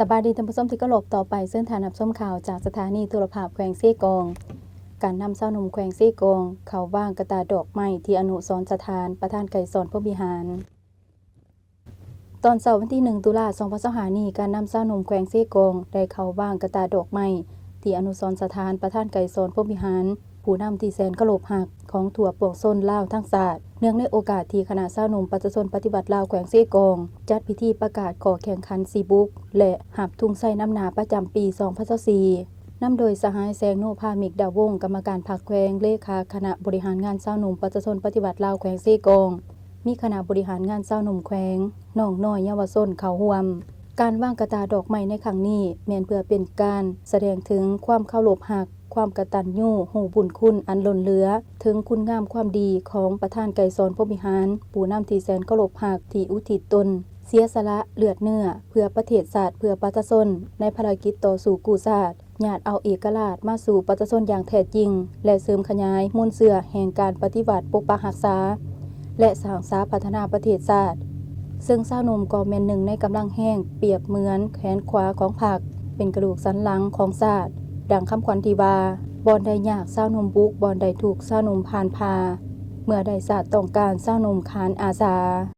ສະບາຍດີທ່ານຜູ້ຊົມທີ່ເຄົາລົບ, ຕໍ່ໄປເຊີນທ່ານຮັບຊົມຂ່າວຈາກສະຖານີໂທລະພາບແຂວງເຊກອງ. ການນຳຊາວໜຸ່ມແຂວງເຊກອງເຂົ້າວາງກະຕ່າດອກໄມ້ທີ່ອະນຸສອນສະຖານປະທານໄກສອນ ພົມວິຫານ. ຕອນເຊົ້າວັນທີໜຶ່ງ ຕຸລາ ສອງພັນຊາວຫ້ານີ້, ການນຳຊາວໜຸ່ມແຂວງເຊກອງໄດ້ເຂົ້າວາງກະຕ່າດອກໄມ້ທີ່ອະນຸສອນສະຖານປະທານໄກສອນ ພົມວິຫານ ຜູ້ນຳທີ່ແສນເຄົາລົບຮັກຂອງທົ່ວປວງຊົນລາວທັງຊາດ, ເນື່ອງໃນໂອກາດທີ່ຄະນະຊາວໜຸ່ມປະຊາຊົນປະຕິວັດລາວແຂວງເຊກອງ ຈັດພິທີປະກາດຂໍ້ແຂ່ງຂັນຊີ້ບຸກ ແລະ ຮັບທຸງໄຊນຳໜ້າປະຈຳປີສອງພັນຊາວສີ່ ນຳໂດຍສະຫາຍ ແສງໂນພາ ເມກດາວົງ ກຳມະການພັກແຂວງ, ເລຂາຄະນະບໍລິຫານງານຊາວໜຸ່ມປະຊາຊົນປະຕິວັດລາວແຂວງເຊກອງ, ມີຄະນະບໍລິຫານງານຊາວໜຸ່ມແຂວງ, ນ້ອງນ້ອຍເຍົາວະຊົນເຂົ້າຮ່ວມ. ການວາງກະຕ່າດອກໄມ້ໃນຄັ້ງນີ້ ແມ່ນເພື່ອເປັນການສະແດງເຖິງຄວາມເຄົາລົບຮັກ, ຄວາມກະຕັນຍູຮູ້ບຸນຄຸນອັນລົ້ນເຫຼືອ, ເຖິງຄຸນງາມຄວາມດີຂອງປະທານໄກສອນ ພົມວິຫານ, ຜູ້ນຳທີ່ແສນເຄົາລົບຮັກທີ່ອຸທິດຕົນ ເສຍສະຫຼະເລືອດເນື້ອເພື່ອປະເທດຊາດ, ເພື່ອປະຊາຊົນ ໃນພາລະກິດຕໍ່ສູ້ກູ້ຊາດ, ຍາດເອົາເອກະລາດມາສູ່ປະຊາຊົນຢ່າງແທ້ຈິງ ແລະ ເສີມຂະຫຍາຍມູນເຊື້ອແຫ່ງການປະຕິວັດປົກປັກຮັກສາ ແລະ ສ້າງສາພັດທະນາປະເທດຊາດ. ເຊິ່ງຊາວໜຸ່ມກໍແມ່ນໜຶ່ງໃນກຳລັງແຮງປຽບເໝືອນແຂນຂວາຂອງພັກ, ເປັນກະດູກສັນຫຼັງຂອງຊາດ. ດັ່ງຄຳຂວັນທີ່ວ່າ, ບ່ອນໃດຍາກຊາວໜຸ່ມບຸກ, ບ່ອນໃດທຸກຊາວໜຸ່ມຜ່ານຜ່າ, ເມື່ອໃດຊາດຕ້ອງການຊາວໜຸ່ມຂານອາສາ.